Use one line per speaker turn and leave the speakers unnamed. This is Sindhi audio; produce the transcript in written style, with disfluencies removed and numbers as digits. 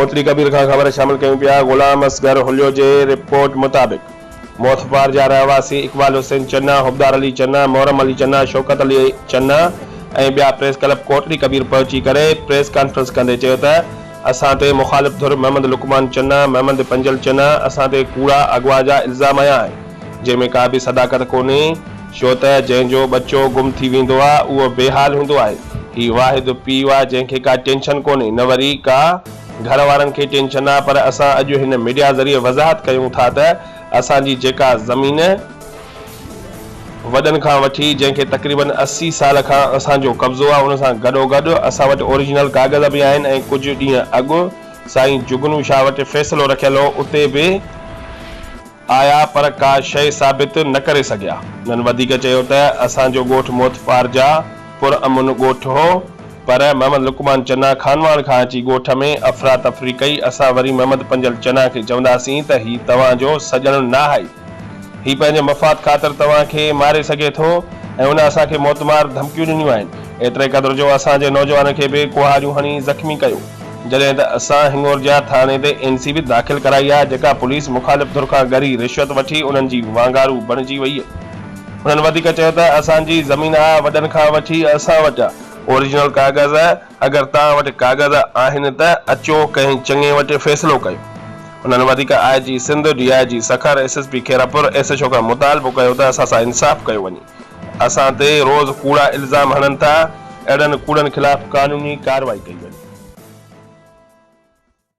ڪوٽڙي ڪبير کان خبر شامل ڪيون پيا غلام اصغر هليو جي رپورٽ مطابق موتپار جا رهواسي اقبال حسين چنا، حبدار علي چنا، محرم علي چنا، شوڪت علي چنا ۽ ٻيا پريس ڪلب ڪوٽڙي ڪبير پهچي ڪري پريس ڪانفرنس ڪندي چيو ته اسان تي مخالف ڌر محمد لقمان چنا، محمد پنجل چنا اسان تي ڪوڙا اغوا جا الزام هنيا آهن جنهن ۾ ڪا به صداقت ڪونهي ڇو ته جنهن جو ٻچو گم ٿي ويندو آ اهو بي حال هوندو آهي هي واحد پيء آ جنهن کي ڪا ٽينشن ڪونهي نه وري ڪا گهر وارن کي ٽينشن آ پر اسان اڄ هن ميڊيا ذريعي وضاحت ڪيون ٿا ته اسان جي جيڪا زمين وڏن کان وٺي جنهن کي تقريبن 80 سال کان اسان جو قبضو آ ان سان گڏوگڏ اسان وٽ اوريجنل ڪاغذ به آهن ۽ ڪجهه ڏينهن اڳ سائين جگنو شاهه وٽ فيصلو رکيل هو اتي به آيا پر ڪا شيء ثابت نه ڪري سگهيا. هنن وڌيڪ چيو ته اسان جو ڳوٺ موتپارجا پر امن ڳوٺ هو پر محمد لقمان چنا خانواهڻ کان اچي ڳوٺ ۾ افراتفري ڪئي اسان وري محمد پنجل چنا کي چونداسين ته هي توهان جو سڄڻ ناهي هي پنهنجي مفاد خاطر توهان کي ماري سگهي ٿو ۽ ان اسان کي موتمار ڌمڪيون ڏنيون آهن ايتري قدر جو اسان جي نوجوانن کي به ڪهاڙيون هڻي زخمي ڪيو. جڏهن ته اسان هڱورجا ٿاڻي تي اين سي به داخل ڪرائي آهي جيڪا پوليس مخالف ڌر کان ڳري رشوت وٺي انهن جي وانگارو بڻجي وئي. هنن وڌيڪ چيو ته اسان جي زمين آ وڏن کان وٺي اسان وٽ آ اوريجنل ڪاغذ اگر توهان وٽ ڪاغذ آهن ته اچو ڪنهن چڱي وٽ فيصلو ڪيو. هنن وڌيڪ I G Sindh, D I G Sukkur, S S P Khairpur, S H O کان مطالبو ڪيو ته اسان سان انصاف ڪيو وڃي اسان تي روز ڪوڙا الزام هڻن ٿا اهڙن ڪوڙن خلاف قانوني ڪارروائي ڪئي وڃي.